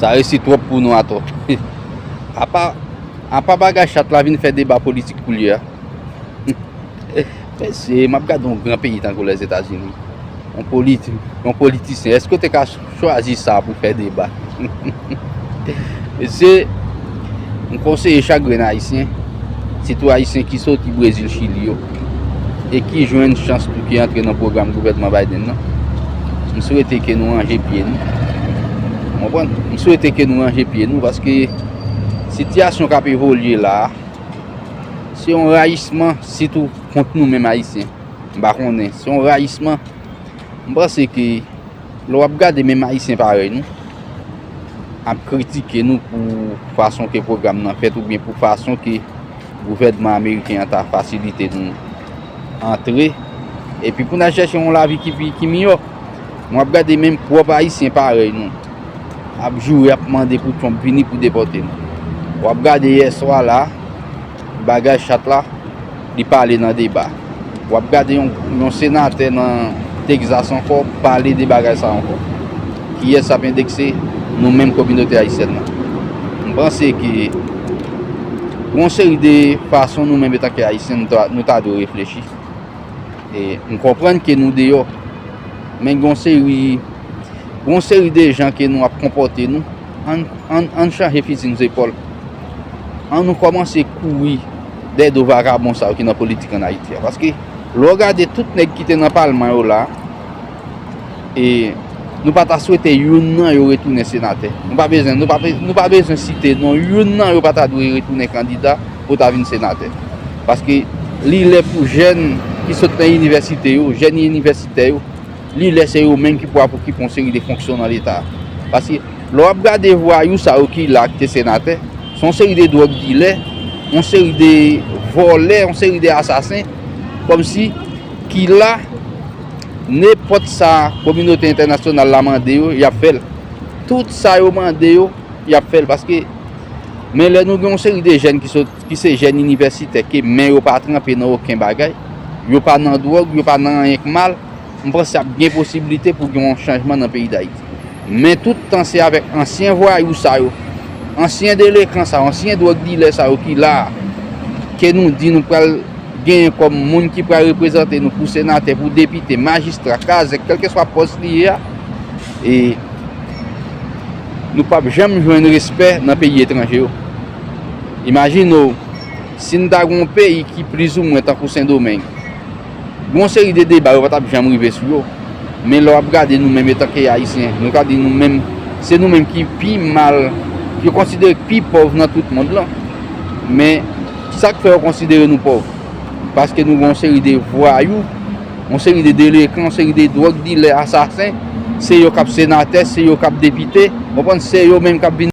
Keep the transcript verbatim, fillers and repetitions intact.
Sa resi twòp pou nou atò. Apa, apa bagay chat la vin fè deba politik koulye a. Mesye, m ap gade yon gran peyi tankou Lèzetazini. Yon politi-, yon politisyen. Èske w te ka ch-, chwazi sa pou fè deba? Mesye, m konseye chak grenn Ayisyen, sitou Ayisyen ki soti Brezil, Chili yo, e ki jwenn chans pou ki antre nan pwogram gouvènman Biden nan. M swete ke nou ranje pye nou. Ou konprann? M swete ke nou ranje pye nou paske sitiyasyon k ap evolye la a, se yon rayisman sitou kont nou menm Ayisyen. M pa konnen, se yon rayisman. M panse ke lè w ap gade menm Ayisyen parèy nou ap kritike nou pou fason ke pwogram nan fèt oubyen pou fason ke gouvènman ameriken an ta fasilite nou antre, epi pou n al chèche yon lavi ki pi, ki miyò. Mwen ap gade menm pwòp Ayisyen parèy nou ap joure, ap mande pou Trump vini pou depòte nou. W ap gade yèswa la, bagay chat la, li pale nan deba. W ap gade yon, yon senatè nan Texas ankò pale de bagay sa ankò. Kiyès ap endekse? Nou menm kominote ayisyèn nan. M panse ke gon seri de fason nou menm etanke Ayisyen nou ta, nou ta dwe reflechi. E m konprann ke nou deyò, men gon seri, gon seri de jan ke nou ap konpòte nou. Ann, ann, ann chanje fizi n zepòl. Ann nou kòmanse kouri dèyè do vagabon sa yo ki nan politik ann Ayiti a. Paske lè w gade tout nèg ki te nan palman yo la, e nou pa ta swete youn nan yo retounen senatè. Nou pa bezwen, nou pa, nou pa bezwen site non, youn nan yo pa ta dwe retounen kandida pou ta vin senatè. Paske li lè pou jèn ki sot nan inivèsite yo, jèn inivèsitè yo, li lè se yo menm ki pou ap okipe yon seri de fonksyon nan Leta. Paske lè w ap gade vwayou sa yo ki la ki te senatè, se yon seri de dwòg dilè, yon seri de vòlè, yon seri de asasen, kòmsi ki la, nenpòt sa kominote entènasyonal la mande yo, y ap fè l. Tout sa yo mande yo, y ap fè l. Paske, men lè nou gen yon seri de jèn ki sot, ki se jèn inivèsitè, ke men yo pa tranpe nan okenn bagay, yo pa nan dwòg, yo pa nan anyen k mal, m panse ap gen posiblite pou gen yon chanjman nan peyi Dayiti. Men tout tan se avèk ansyen vwayou sa yo, ansyen delekan sa yo, ansyen dwòg dilè sa yo ki la a, ke nou di nou pral genyen kòm moun ki pral reprezante nou pou senatè, pou depite, majistra, kazèk, kèlkeswa pòs li ye a, e nou p ap janm jwenn respè nan peyi etranje yo. Imajine w, si n ta gen yon peyi ki plizoumwen tankou Sendomeng, gen yon seri de deba yo pa t ap janm rive sou yo. Men lè w ap gade nou menm etanke Ayisyen, nou ka di nou menm, se nou menm ki pi mal, yo konsidere pi pòv nan tout mond lan. Men sa k fè yo konsidere nou pòv? Paske nou gen yon seri de vwayou, yon seri de delekan, yon seri de dwòg dilè, asasen, se yo k ap senatè, se yo k ap depite, w konprann, se yo menm k ap vin